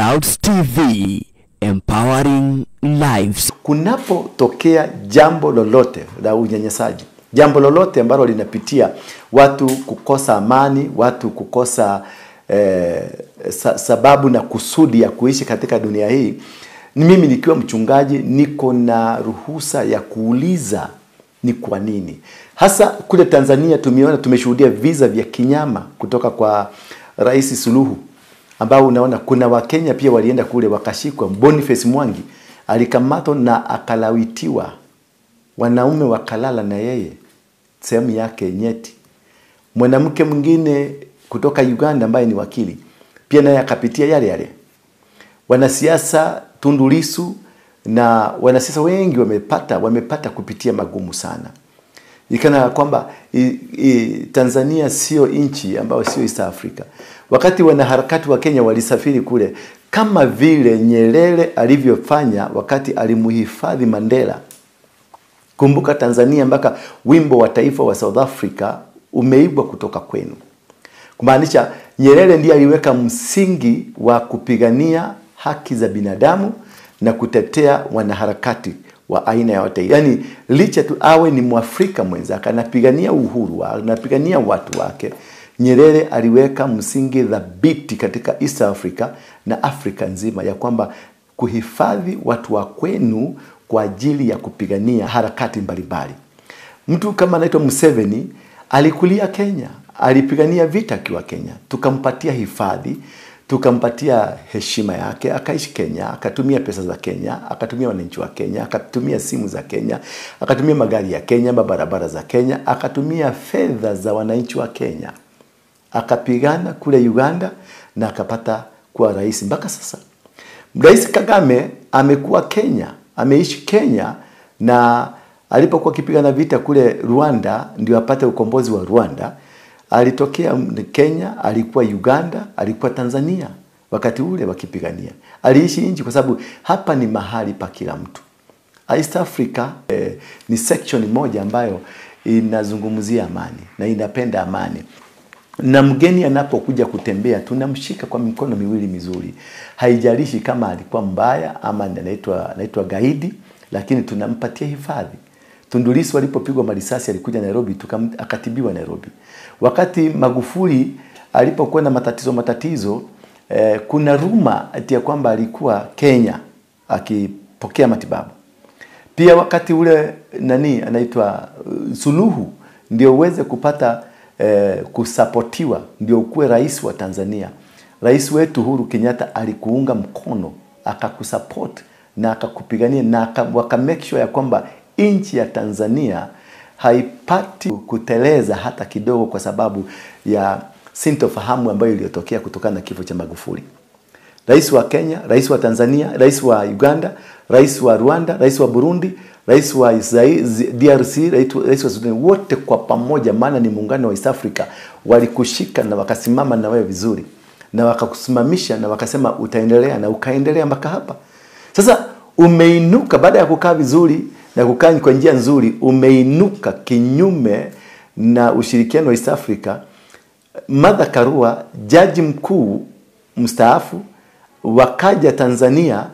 Clouds TV, empowering lives. Kunapotokea jambo lolote la unyanyasaji, jambo lolote ambalo linapitia watu kukosa amani, watu kukosa sababu na kusudi ya kuishi katika dunia hii, mimi nikiwa mchungaji niko na ruhusa ya kuuliza ni kwa nini. Hasa kule Tanzania tumeona, tumeshuhudia visa vya kinyama kutoka kwa Rais Suluhu, ambao unaona kuna Wakenya pia walienda kule wakashikwa. Boniface Mwangi alikamatwa na akalawitiwa, wanaume wakalala na yeye sehemu yake nyeti. Mwanamke mwingine kutoka Uganda ambaye ni wakili pia naye akapitia yale yale. Wanasiasa Tundu Lissu na wanasiasa wengi wamepata kupitia magumu sana. Ikana kwamba Tanzania sio nchi ambayo sio East Africa. Wakati wanaharakati wa Kenya walisafiri kule, kama vile Nyerere alivyofanya wakati alimuhifadhi Mandela. Kumbuka Tanzania mpaka wimbo wa taifa wa South Africa umeibwa kutoka kwenu. Kumaanisha Nyerere ndiye aliweka msingi wa kupigania haki za binadamu na kutetea wanaharakati wa aina yote. Yani licha tu awe ni Mwafrika mwenzake, anapigania uhuru, anapigania watu wake, Nyerere aliweka msingi thabiti katika East Africa na Afrika nzima ya kwamba kuhifadhi watu wa kwenu kwa ajili ya kupigania harakati mbalimbali. Mtu kama anaitwa Museveni alikulia Kenya, alipigania vita akiwa Kenya, tukampatia hifadhi, tukampatia heshima yake, akaishi Kenya, akatumia pesa za Kenya, akatumia wananchi wa Kenya, akatumia simu za Kenya, akatumia magari ya Kenya, barabara za Kenya, akatumia fedha za wananchi wa Kenya. Akapigana kule Uganda na akapata kuwa rais mpaka sasa. Rais Kagame amekuwa Kenya, ameishi Kenya, na alipokuwa akipigana vita kule Rwanda ndio apate ukombozi wa Rwanda, alitokea Kenya, alikuwa Uganda, alikuwa Tanzania wakati ule wakipigania. Aliishi nchi kwa sababu hapa ni mahali pa kila mtu. East Africa ni section moja ambayo inazungumzia amani na inapenda amani. Na mgeni anapokuja kutembea tunamshika kwa mikono miwili mizuri. Haijalishi kama alikuwa mbaya ama anaitwa gaidi, lakini tunampatia hifadhi. Tundu Lissu alipopigwa marisasi alikuja Nairobi, akatibiwa Nairobi. Wakati Magufuli alipokuwa na matatizo, kuna ruma ati ya kwamba alikuwa Kenya akipokea matibabu. Pia wakati ule nani anaitwa Suluhu ndio uweze kupata kusapotiwa ndio kuwe rais wa Tanzania. Rais wetu Uhuru Kenyatta alikuunga mkono, akakusupport na akakupigania na waka make sure ya kwamba nchi ya Tanzania haipati kuteleza hata kidogo kwa sababu ya sintofahamu ambayo iliyotokea kutokana na kifo cha Magufuli. Rais wa Kenya, rais wa Tanzania, rais wa Uganda, rais wa Rwanda, rais wa Burundi, rais wa DRC, rais wa Sudan, wote kwa pamoja, maana ni muungano wa East Africa, walikushika na wakasimama na wewe vizuri na wakakusimamisha na wakasema utaendelea, na ukaendelea mpaka hapa. Sasa umeinuka baada ya kukaa vizuri na kukaa kwa njia nzuri, umeinuka kinyume na ushirikiano wa East Africa. Martha Karua, jaji mkuu mstaafu, wakaja Tanzania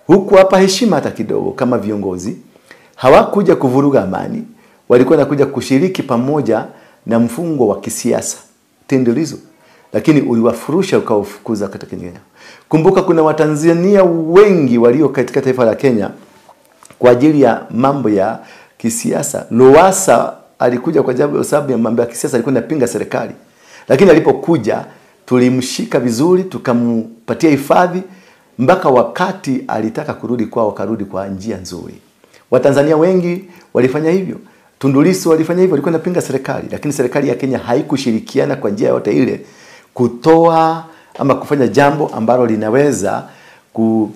huku hapa heshima hata kidogo kama viongozi. Hawakuja kuvuruga amani, walikuwa wanakuja kushiriki pamoja na mfungo wa kisiasa Tundu Lissu, lakini uliwafurusha ukawafukuza katika Kenya. Kumbuka kuna Watanzania wengi walio katika taifa la Kenya kwa ajili ya mambo ya kisiasa. Lowassa alikuja kwa sababu ya mambo ya kisiasa, alikuwa anapinga serikali. Lakini alipokuja tulimshika vizuri, tukampatia hifadhi mpaka wakati alitaka kurudi kwao, akarudi kwa njia nzuri. Watanzania wengi walifanya hivyo. Tundu Lissu walifanya hivyo, walikuwa wanapinga serikali, lakini serikali ya Kenya haikushirikiana kwa njia yote ile kutoa ama kufanya jambo ambalo linaweza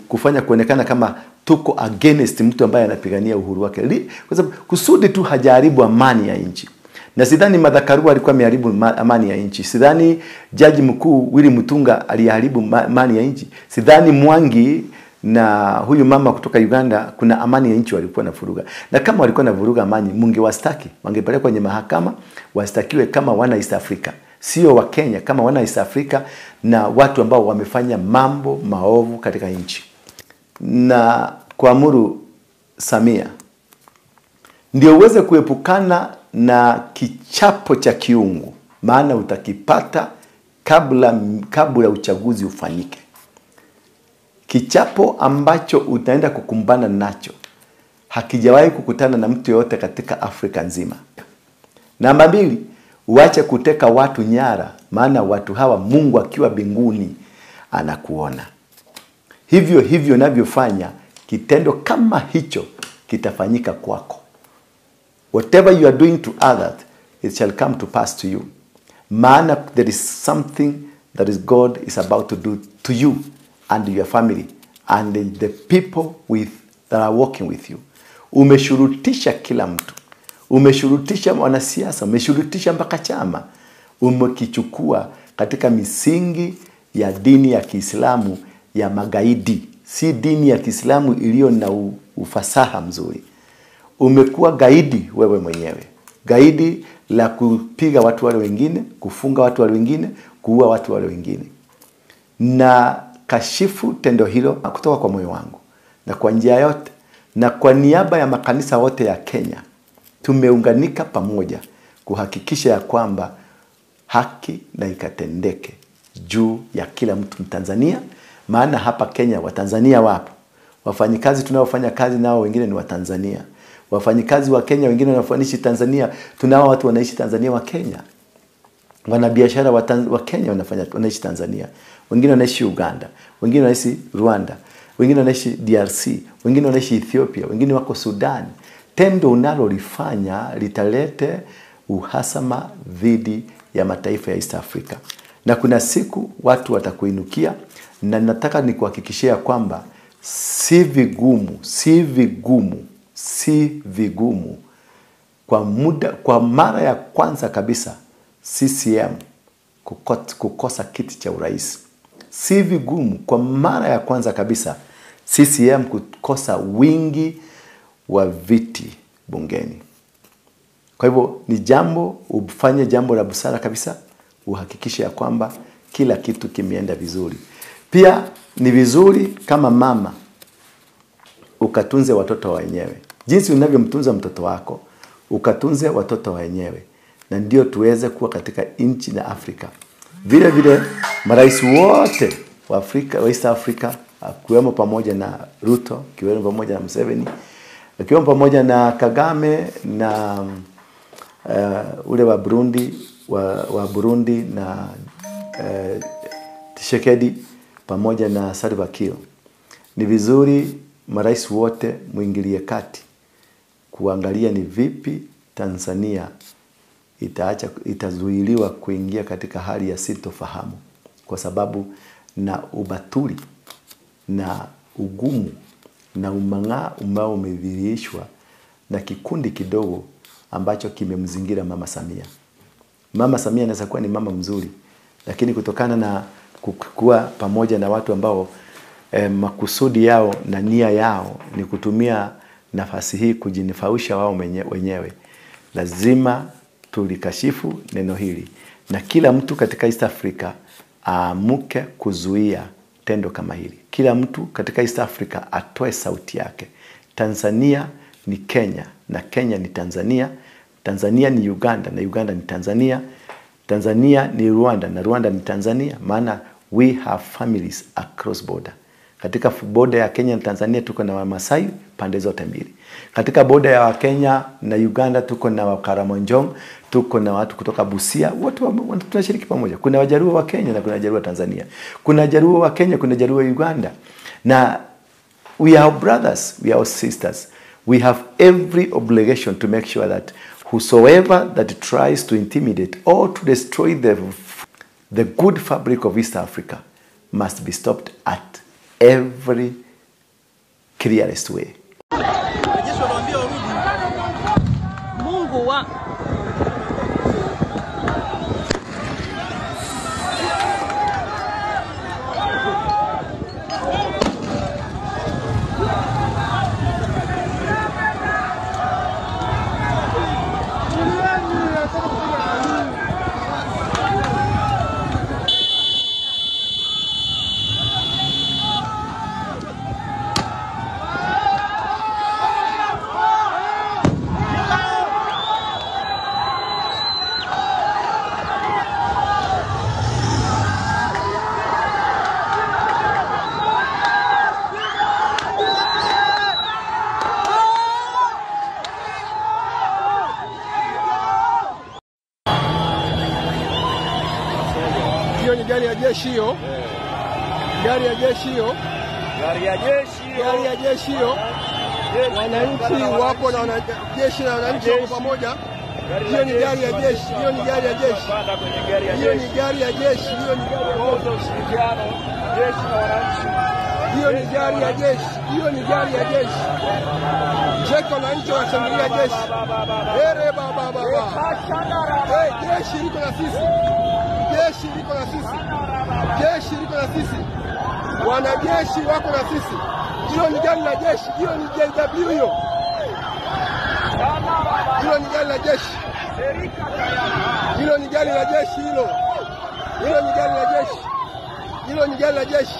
kufanya kuonekana kama tuko against mtu ambaye anapigania uhuru wake. Kwa sababu kusudi tu hajaribu amani ya nchi. Na sidhani Martha Karua alikuwa ameharibu amani ya nchi. Sidhani jaji mkuu Willy Mutunga aliharibu amani ya nchi. Sidhani Mwangi na huyu mama kutoka Uganda kuna amani ya nchi walikuwa navuruga. Na kama walikuwa navuruga amani, mungewastaki, wangepelekwa kwenye mahakama, wastakiwe kama wana East Africa. sio wa Kenya, kama wana East Africa na watu ambao wamefanya mambo maovu katika nchi. Na kuamuru Samia, ndio uweze kuepukana na kichapo cha kiungu, maana utakipata kabla uchaguzi ufanyike. Kichapo ambacho utaenda kukumbana nacho hakijawahi kukutana na mtu yote katika Afrika nzima. Namba 2, uache kuteka watu nyara, maana watu hawa Mungu akiwa mbinguni anakuona. Hivyo hivyo unavyofanya, kitendo kama hicho kitafanyika kwako. Whatever you are doing to others, it shall come to pass to you. Maana there is something that is God is about to do to you and your family and the people with that are working with you. Umeshurutisha kila mtu. Umeshurutisha wanasiasa, umeshurutisha mpaka chama. Umekichukua katika misingi ya dini ya Kiislamu ya magaidi. Si dini ya Kiislamu iliyo na ufasaha mzuri. Umekuwa gaidi wewe mwenyewe. Gaidi la kupiga watu wale wengine, kufunga watu wale wengine, kuua watu wale wengine. Na kashifu tendo hilo kutoka kwa moyo wangu na kwa njia yote na kwa niaba ya makanisa wote ya Kenya, tumeunganika pamoja kuhakikisha ya kwamba haki na ikatendeke juu ya kila mtu Mtanzania. Maana hapa Kenya Watanzania wapo. Wafanyikazi tunaofanya kazi nao wengine ni Watanzania. Wafanyikazi wa Kenya wengine wanaishi Tanzania. Tunao watu wanaishi Tanzania wa Kenya. Wanabiashara wa Kenya wanaishi Tanzania. Wengine wanaishi Uganda, wengine wanaishi Rwanda, wengine wanaishi DRC, wengine wanaishi Ethiopia, wengine wako Sudan. Tendo unalolifanya litalete uhasama dhidi ya mataifa ya East Africa. Na kuna siku watu watakuinukia, na nataka nikuhakikishia kwamba si vigumu, si vigumu, si vigumu kwa muda, kwa mara ya kwanza kabisa CCM kukosa kiti cha urais. Si vigumu kwa mara ya kwanza kabisa CCM kukosa wingi wa viti bungeni. Kwa hivyo ni jambo, ufanye jambo la busara kabisa, uhakikishe ya kwamba kila kitu kimeenda vizuri. Pia ni vizuri kama mama ukatunze watoto wenyewe. Jinsi unavyomtunza mtoto wako, ukatunze watoto wenyewe. Na ndio tuweze kuwa katika nchi na Afrika. Vile vile marais wote wa Afrika, wa East Africa, akiwemo pamoja na Ruto, akiwemo pamoja na Museveni, akiwemo pamoja na Kagame na ule wa Burundi, wa Burundi na Tshisekedi pamoja na Salva Kiir. Ni vizuri marais wote muingilie kati kuangalia ni vipi Tanzania itazuiliwa kuingia katika hali ya sintofahamu, kwa sababu na ubatuli na ugumu na umang'aa ambao umedhihirishwa na kikundi kidogo ambacho kimemzingira Mama Samia. Mama Samia anaweza kuwa ni mama mzuri, lakini kutokana na kuwa pamoja na watu ambao makusudi yao na nia yao ni kutumia nafasi hii kujinifausha wao wenyewe, lazima tulikashifu neno hili, na kila mtu katika East Africa aamuke kuzuia tendo kama hili. Kila mtu katika East Africa atoe sauti yake. Tanzania ni Kenya na Kenya ni Tanzania. Tanzania ni Uganda na Uganda ni Tanzania. Tanzania ni Rwanda na Rwanda ni Tanzania. Maana we have families across border. Katika border ya Kenya na Tanzania tuko na Wamasai pande zote mbili. Katika border ya Kenya na Uganda tuko na Wakaramonjong, tuko na watu kutoka Busia, wote tunashiriki pamoja. Kuna Wajaruo wa Kenya na kuna Wajaruo wa Tanzania. Kuna Wajaruo wa Kenya, kuna Wajaruo wa Uganda. Na we are brothers, we are sisters. We have every obligation to make sure that whosoever that tries to intimidate or to destroy the good fabric of East Africa must be stopped at every clearest way. Mungu wa jeshi hiyo. Gari ya jeshi hiyo. Gari ya jeshi hiyo. Gari ya jeshi hiyo. Wananchi wapo na wanajeshi na wananchi wako pamoja. Hiyo ni gari ya jeshi, hiyo ni gari ya jeshi. Hiyo ni gari ya jeshi, hiyo ni gari ya jeshi. Ushirikiano jeshi na wananchi. Hiyo ni gari ya jeshi, hiyo ni gari ya jeshi. Cheki wananchi wanashangilia jeshi. Ere baba baba. Hey, jeshi liko na sisi. Jeshi liko na sisi. Jeshi liko na sisi. Wanajeshi wako na sisi. Hilo ni gari la jeshi, hiyo ni JW hiyo. Hilo ni gari la jeshi. Hilo ni gari la jeshi hilo. Hilo ni gari la jeshi. Hilo ni gari la jeshi.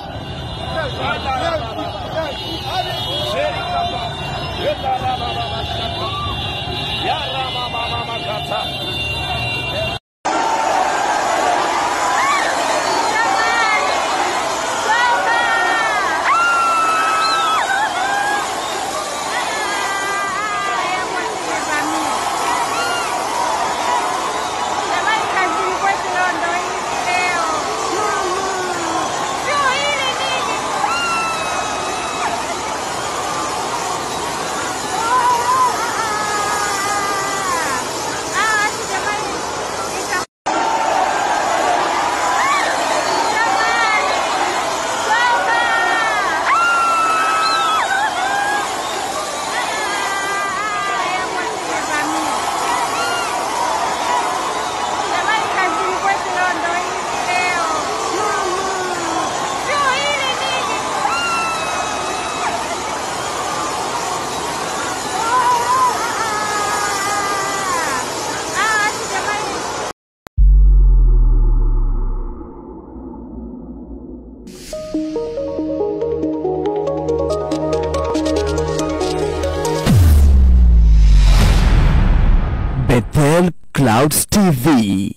Bethel Clouds TV.